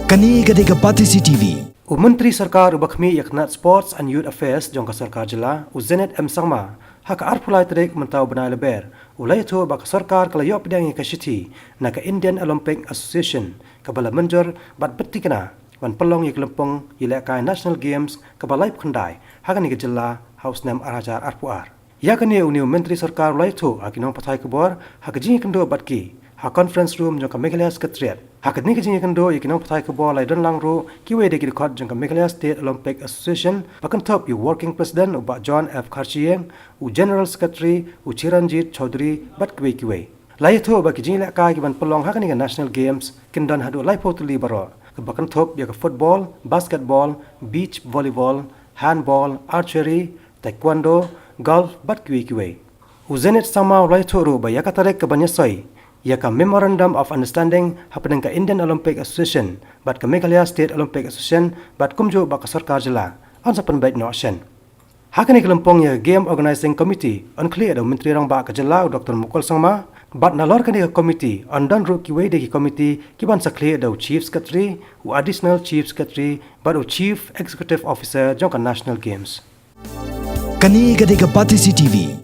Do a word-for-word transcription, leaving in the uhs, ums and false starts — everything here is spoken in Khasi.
Kane ka dei ka Batesi T V. U Myntri Sorkar uba khmih ïa ka tnat Sports and Youth Affairs jong ka Sorkar Jylla, u Zenith M Sangma, ha ka arphew lai tarik mynta u bnai Lber, u la ïathuh ba ka sorkar ka la ïoh pdiang ïa ka shithi na ka Indian Olympic Association kaba la mynjur bad bynta kane ban pynlong ïa ka lympung ïalehkai National Games kaba laiphew khyndai ha kane ka jylla ha u snem ar hajar arphew ar. Ïa kane une u Myntri Sorkar u la ïathuh ha ki nongpathai khubor ha ka jingïakynduh bad ki ha Conference Room jong ka Meghalaya Secretariat. Ha kane ka jingïakynduh ïa ki nongpathai khubor la ïadonlang ruh kiwei de ki dkhot jong ka Meghalaya State Olympic Association, ba kynthup ïa u Working President u Bah John F Kharshiyeng, u General Secretary u Chiranjit Chaudhary bad kiwei kiwei. La ïathuh ba ki jingïalehkai kiban pynlong ha kane ka National Games kin don haduh laiphew tylli baroh, kaba kynthup ïa ka football, basketball, beach volleyball, handball, archery, taekwondo, golf bad kiwei kiwei. U Zenith Sangma u la ïathuh ruh ba ïa ka tarik kaban ïasoi ïa ka Memorandum of Understanding hapdeng ka Indian Olympic Association bad ka Meghalaya State Olympic Association bad kumjuh bad ka Sorkar Jylla yn sa pynbeit noh shen. Ha kane ka lympung ïa ka Game Organising Committee yn khlieh da u Myntri Rangbah ka jylla u Doctor Mukul Sangma, bad nalor kane ka committee yn don ruh kiwei de ki committee kiban sa khlieh da u Chief Secretary, u Additional Chief Secretary bad u Chief Executive Officer jong ka National Games. Kane ka dei ka Batesi T V.